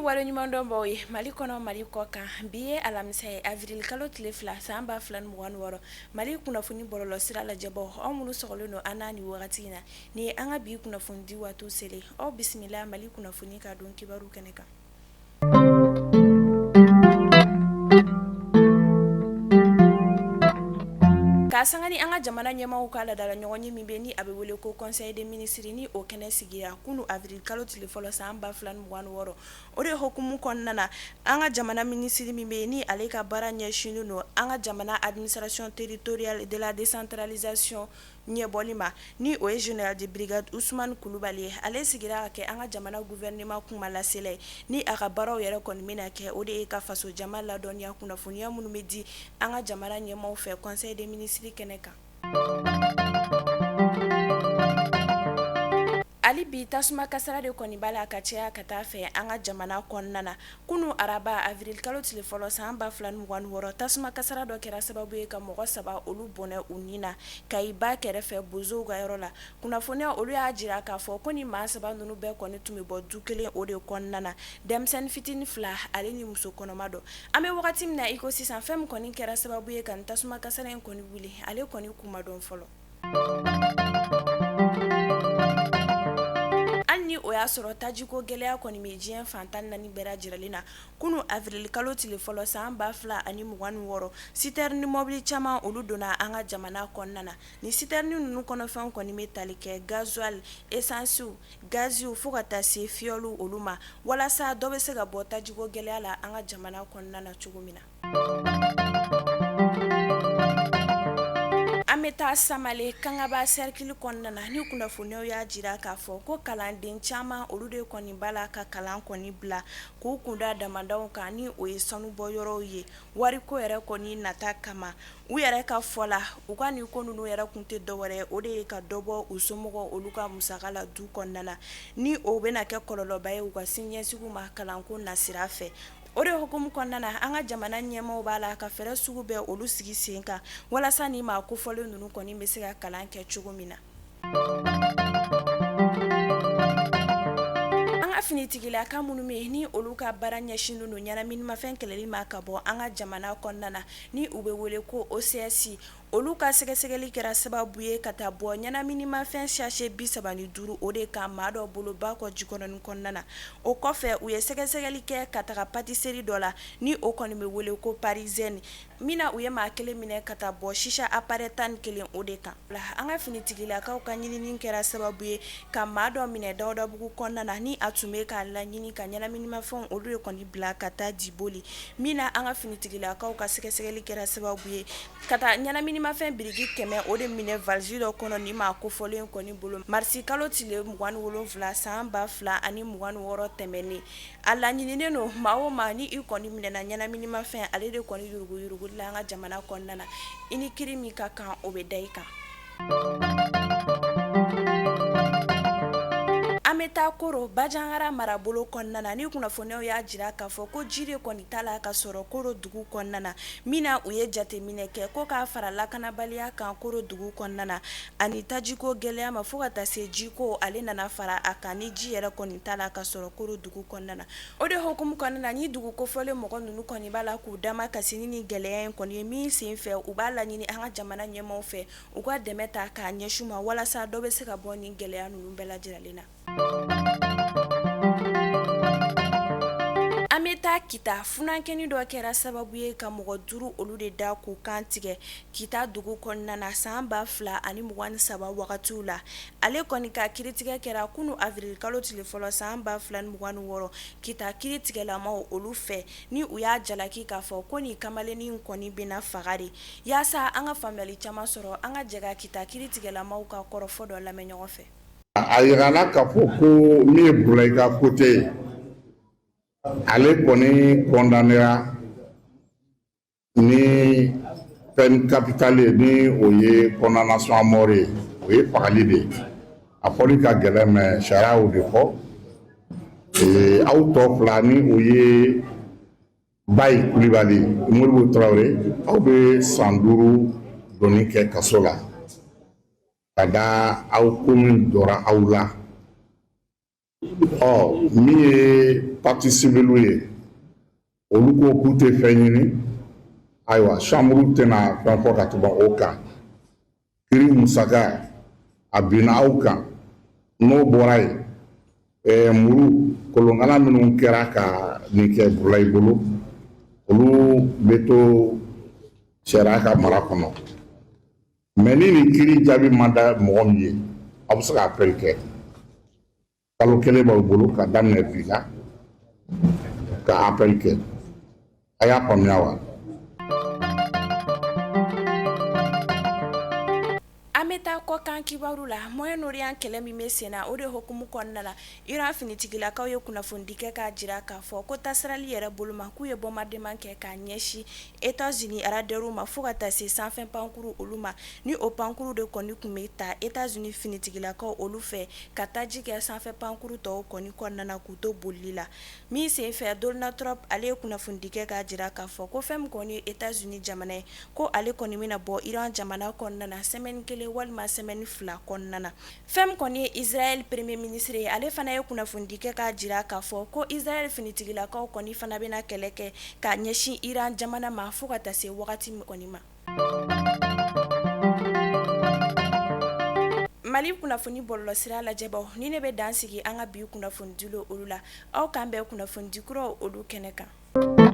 waleɲumandɔn b'aw ye Mali kɔnɔ, Mali kɔ kan. Bi ye alamisa ye, avril kalo tile 2, san 2026. Mali kunnafoni bɔlɔlɔ sira lajɛbaw, aw minnu sɔgɔlen don an na nin wagati in na, nin ye an ka bi kunnafoni di waati selen. Aw bisimila Mali kunnafoni ka don kibaru kɛnɛ kan. K'a sanga ni an ka jamana ɲɛmaaw ka laadala ɲɔgɔnye min bɛ ni a bɛ wele ko conseil des ministres, ni o kɛnɛ sigira kunun avril kalo tile fɔlɔ, san 2026, o de hukumu kɔnɔna na, an ka jamana minisiri min bɛ ni ale ka baara ɲɛsinnen don an ka jamana administration territoriale de la décentralisation ɲɛbɔli ma, ni o ye général de brigade Usumani Kulubali ye, ale sigira ka kɛ an ka jamana gouvernement kumalasela ye. Ni a ka baaraw yɛrɛ kɔni bɛna kɛ, o de ye ka faso jama ladɔnniya kunnafoniya minnu bɛ di an ka jamana ɲɛmaaw fɛ conseil des ministres kɛnɛ kan. Hali bi, tasuma kasara de kɔni b'a la ka caya ka taa fɛ an ka jamana kɔnɔna na. Kunun araba, avril kalo tile fɔlɔ, san 2026, tasuma kasara dɔ kɛra sababu ye ka mɔgɔ saba olu bɔnɛ u ni na Kayi ba kɛrɛfɛ bozow ka yɔrɔ la. Kunnafoniya olu y'a jira k'a fɔ ko ni maa saba ninnu bɛɛ kɔni tun bɛ bɔ du kelen o de kɔnɔna na, denmisɛnnin fitinin fila ale ni muso kɔnɔma dɔ. An bɛ wagati min na i ko sisan, fɛn min kɔni kɛra sababu ye ka nin tasuma kasara in kɔni wuli, ale kɔni kun ma dɔn fɔlɔ. Hali ni o y'a sɔrɔ tajiko gɛlɛya kɔni bɛ diɲɛ fan 14 bɛɛ lajɛlen na, kunun avril kalo tile fɔlɔ, san 2026, citerne mɔbili caman olu donna an ka jamana kɔnɔna na. Ni citerne ninnu kɔnɔfɛnw kɔni bɛ tali kɛ gasoil, essence, gaziw fo ka taa se fioul olu ma, walasa dɔ bɛ se ka bɔ tajiko gɛlɛya la an ka jamana kɔnɔna na cogo min na. An bɛ taa Samale Kangaba cercle kɔnɔna na, ni kunnafoniyaw y'a jira k'a fɔ ko kalanden caman olu de kɔni b'a la ka kalan kɔni bila k'u kunda damadaw kan, ni o ye sanubɔ yɔrɔw ye, wariko yɛrɛ kɔni nata kama. U yɛrɛ ka fɔ la, u ka nin ko ninnu yɛrɛ kun tɛ dɔwɛrɛ, o de ye ka dɔ bɔ u somɔgɔw olu ka musaka la du kɔnɔna na, ni o bɛna kɛ kɔlɔlɔba ye u ka siniɲɛsigi ma kalanko nasira fɛ. O de hukumu kɔnɔna na, an ka jamana ɲɛmaaw b'a la ka fɛɛrɛ sugu bɛɛ olu sigi sen kan walasa ni maa kofɔlen ninnu kɔni bɛ se ka kalan kɛ cogo min na. An ka finitigilaka minnu bɛ yen ni olu ka baara ɲɛsinnen don ɲɛnaminimafɛn kɛlɛli ma ka bɔ an ka jamana kɔnɔna na, ni u bɛ wele ko OCS, olu ka sɛgɛsɛgɛli kɛra sababu ye ka taa bɔ ɲɛnaminimafɛn sachet 35 o de kan maa dɔ bolo Bakɔ Jikɔrɔni kɔnɔna na. O kɔfɛ, u ye sɛgɛsɛgɛli kɛ ka taga pâtisserie dɔ la, ni o kɔni bɛ wele ko Parisienne, min na u ye maa kelen minɛ ka taa bɔ chicha appareil 11 o de kan. An ka finitigilakaw ka ɲinini kɛra sababu ye ka maa dɔ minɛ Dawudabugu kɔnɔna na, ni a tun bɛ k'a laɲini ka ɲɛnaminimafɛnw olu de kɔni bila ka taa Diboli, min na an ka finitigilakaw ka sɛgɛsɛgɛli kɛra sababu ye ka taa ɲɛnaminimafɛn biriki 100 o de minɛ valise dɔ kɔnɔ ni maa kofɔlen kɔni bolo marisi kalo tile 27, san 2026 tɛmɛnen. A laɲininen don maa o maa ni i kɔni minɛna ɲɛnaminimafɛn ale de kɔni yuruguyurugu la an ka jamana kɔnɔna na, i ni kiri min ka kan, o bɛ da i kan. An bɛ taa Koro Bajangara marabolo kɔnɔna na, ni kunnafoniyaw y'a jira k'a fɔ ko ji de kɔni t'a la ka sɔrɔ Koro dugu kɔnɔna na, min na u ye jateminɛ kɛ ko k'a fara lakanabaliya kan Koro dugu kɔnɔna na ani tajiko gɛlɛya ma, fo ka taa se jiko ale nana fara a kan, ni ji yɛrɛ kɔni t'a la ka sɔrɔ Koro dugu kɔnɔna na. O de hukumu kɔnɔna na, ni dugu kofɔlen mɔgɔ ninnu kɔni b'a la k'u damakasi ni nin gɛlɛya in kɔni ye, min sen fɛ u b'a laɲini an ka jamana ɲɛmaaw fɛ u ka dɛmɛ ta k'a ɲɛsin u ma walasa dɔ bɛ se ka bɔ nin gɛlɛya ninnu bɛɛ lajɛlen na. An bɛ taa Kita, funankɛnin dɔ kɛra sababu ye ka mɔgɔ duuru olu de da k'u kan tigɛ Kita dugu kɔnɔna na san 2023 wagatiw la. Ale kɔni ka kiritigɛ kɛra kunun avril kalo tile fɔlɔ, san 2026, Kita kiritigɛlamaw olu fɛ, ni u y'a jalaki k'a fɔ ko nin kamalennin kɔni bɛna faga de. Yaasa an ka faamuyali caman sɔrɔ, an ka jɛ ka Kita kiritigɛlamaw ka kɔrɔfɔ dɔ lamɛn ɲɔgɔn fɛ. A yirala k'a fɔ ko min ye Bulayika Kote ye, ale kɔni condamnéra ni peine capitale ye, ni o ye condamnation à mort ye, o ye fagali de ye. A fɔli ka gɛlɛn, mais sariya y'o de fɔ. Aw tɔ fila, ni o ye Bayi Kulibali, Modibo Tarawele, aw bɛ san 5 doni kɛ kaso la ka da aw ko min dɔra aw la. Ɔ, min ye partie civile ye, olu ko k'u tɛ fɛn ɲini. Ayiwa, chambre tɛna fɛn fɔ ka tɛmɛ o kan. Kiri musaka a binna aw kan. N'o bɔra yen, muru kolonkala minnu kɛra ka nin kɛ Burulayi bolo, olu bɛ to sariya ka mara kɔnɔ. Mais ni nin kiri jaabi man da mɔgɔ min ye, aw bɛ se ka appel kɛ. Kalo 1 b'aw bolo ka daminɛ bi la ka appel kɛ. A y'a faamuya wa? An bɛ taa kɔkan kibaru la. Moyen-Orient kɛlɛ min bɛ sen na, o de hukumu kɔnɔna la, Iran finitigilakaw ye kunnafonidi kɛ k'a jira k'a fɔ ko tasirali yɛrɛ bolo ma, k'u ye bombardement kɛ k'a ɲɛsin États-Unis radarw ma fo ka taa se sanfɛ pankuru olu ma. Ni o pankuru de kɔni tun bɛ ta États-Unis finitigilakaw olu fɛ ka taji kɛ sanfɛ pankuru tɔw kɔni kɔnɔna na k'u to bolili la. Min senfɛ, Donald Trump ale ye kunnafonidi kɛ k'a jira k'a fɔ ko fɛn min kɔni ye États-Unis jamana ye, ko ale kɔni bɛna bɔ Iran jamana kɔnɔna na semaine 1 walima semaine 2 kɔnɔna na. Fɛn min kɔni ye Israël premier ministre ye, ale fana ye kunnafonidi kɛ k'a jira k'a fɔ ko Israël finitigilakaw kɔni fana bɛna kɛlɛ kɛ k'a ɲɛsin Iran jamana ma fo ka taa se wagati min kɔni ma. Mali kunnafoni bɔlɔlɔsira lajɛbaw, ni ne bɛ dan sigi an ka bi kunnafonidi olu la. Aw k'an bɛn kunnafonidi kuraw olu kɛnɛ kan.